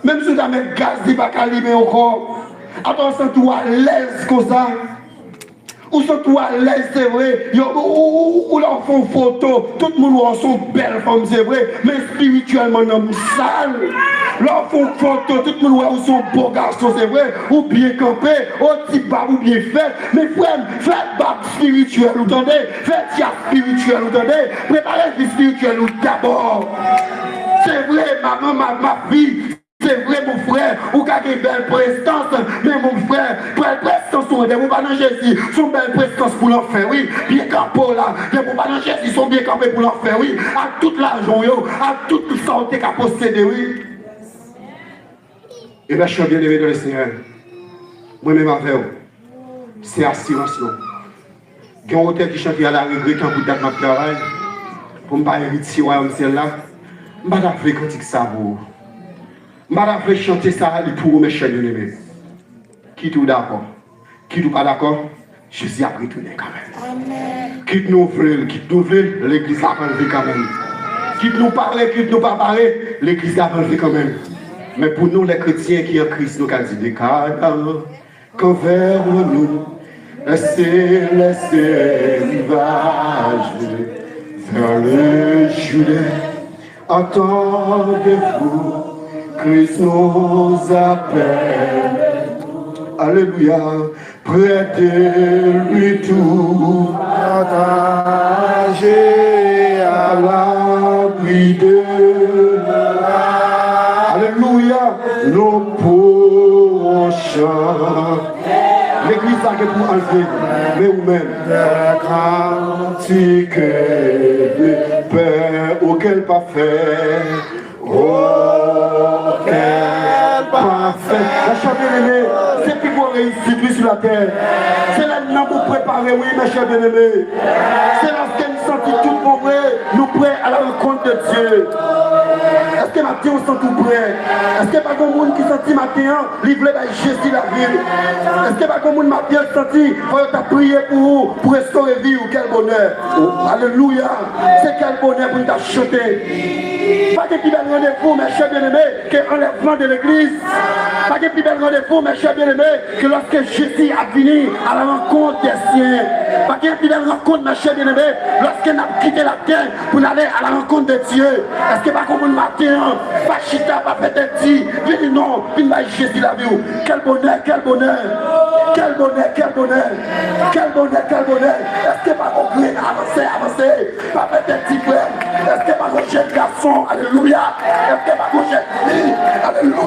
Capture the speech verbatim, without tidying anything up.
Menm si w ta met gaz, li pa ka limen ankò. Atò, w santi w alèz konsa. Ou santi w alèz, se vre. Yo, ou, ou, ou, ou lè w fè yon foto, tout moun wè w se yon bèl fanm, se vre. Men espirityèlman, nanm ou sal. Lè w fè yon foto, tout moun wè w se yon bon gason, se vre. Ou byen kanpe, o ti bab ou byen fèt. Men frè m, fè bab espirityèl ou, tande. Fè djaz espirityèl ou, tande. Prepare vi espirityèl ou dabò. Se vre, maman, ma, ma fi. Se vre, mon frè, ou ka gen bèl prestans, men mon frè, bèl prestans ou an, depi w pa nan Jezi, se yon bèl prestans pou lanfè, wi. Byen kanpe w la, depi w pa nan Jezi, se yon byen kanpe pou lanfè, wi. Ak tout lajan w yo, ak tout sa w te ka posede, wi. E mè chè byeneme nan Lesenyè, mwen menm avè w, se asirans nou. Gen yon otè ki chante, à la regret, tankou dat m ap travay pou m pa eritye wayòm syèl la. M pa ta vle kantik sa pou ou. M pa ta vle chante sa li pou ou, mè chè byeneme. Kit ou dakò, kit ou pa dakò, Jezi ap retounen kanmenm. Kit nou vle l, kit nou vle l, legliz la ap anlve kanmenm. Kit nou pare, kit nou pa pare, legliz la ap anlve kanmenm. Men pou nou, lè kretyen ki an Kris, nou ka di, décadence envers nous, laissez, laissez rivage vers le Jourdain. Entendez-vous, Christ nous appelle. Alléluia. Près de lui tout partager à l'abri de. Alléluia. Nous pourrons chanter. Legliz la gen pou anlve, men ou menm. Des cantiques de paix auxquels parfait. Oh, quel parfait. Mè chè byeneme, se pi gwo reyisit, wi, sou latè. Se lè nanm ou prepare, wi, mè chè byeneme. Se lèske n santi tout bon vre, nou prè à la rencontre de Dieu. Èske maten w santi w prè? Èske pa gen moun ki santi maten an, li vle bay Jezi lavi l? Èske pa gen moun maten an santi fò yo ta priye pou ou, pou restore vi w? Kèl bonè! Oh, alelouya! Se kèl bonè pou n ta chante! Pa gen pi bèl randevou, mè chè byeneme, ke anlèvman de legliz. Pa gen pi bèl randevou, mè chè byeneme, ke lòske Jezi ap vini à la rencontre des siens. Pa gen pi bèl rankont, mè chè byeneme, lòske n ap kite latè pou n ale à la rencontre de Dieu. Èske pa gen moun maten an, pa chita, pa fè tèt di, vini non, vin bay Jezi lavi w. Kèl bonè, kèl bonè, kèl bonè, kèl bonè, kèl bonè, kèl bonè. Èske pa gen grenn? Avanse, avanse. Pa fè tèt di, frè. Èske pa gen jèn gason? Alelouya. Èske pa gen jèn fi? Alelouya.